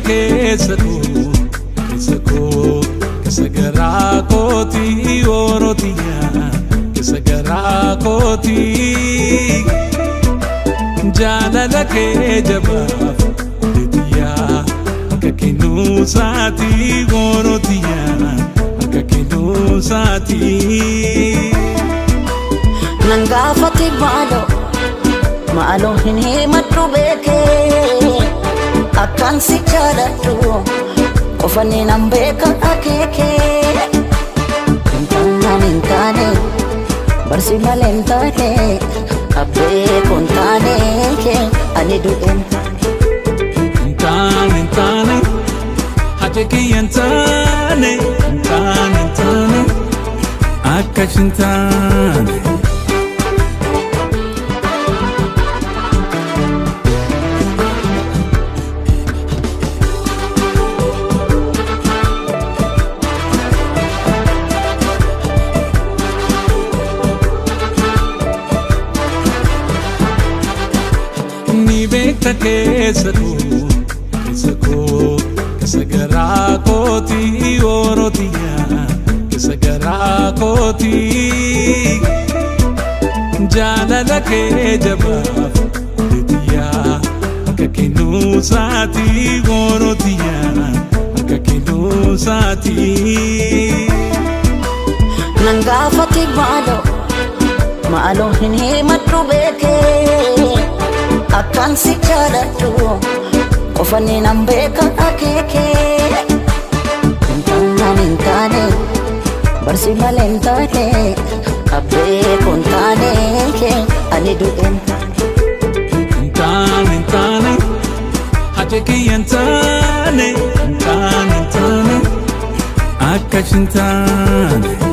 Keessa koo, keessa koo, keessa garaa kooti, Orotiyaa, keessa garaa kooti. Jaalala kee jabaaf beetiyaa akka kennuusaati, Orotiyaa, akka kennuusaati. Nan gaafate maaloo, maaloo, hin himadhu beekee. Akkaan si jaaladhu qofani nan beeka akeekee. Hin taane, hin taane, barsi malee hin taane, abbee kun taane ani du'een. Hin taane, hin taane, haja kiyya hin taane, hin taane, hin taane, akkas hin taane. Ni beekta keessa koo, keessa koo, keessa garaa kooti, Orotiyaa, keessa garaa kooti. Jaalala kee jabaaf beetiyaa akka kennuusaati, Orotiyaa, akka kennuusaati. Nan gaafate maaloo, maaloo, hin himadhu beekee. Akkaan si jaaladhu qofani nan beeka akeekee. Hin taane, hin taane, barsi malee hin taane, abbee kun taane ani du'een. Hin taane, hin taane, haja kiyya hin taane, hin taane, hin taane, akkas hin taane.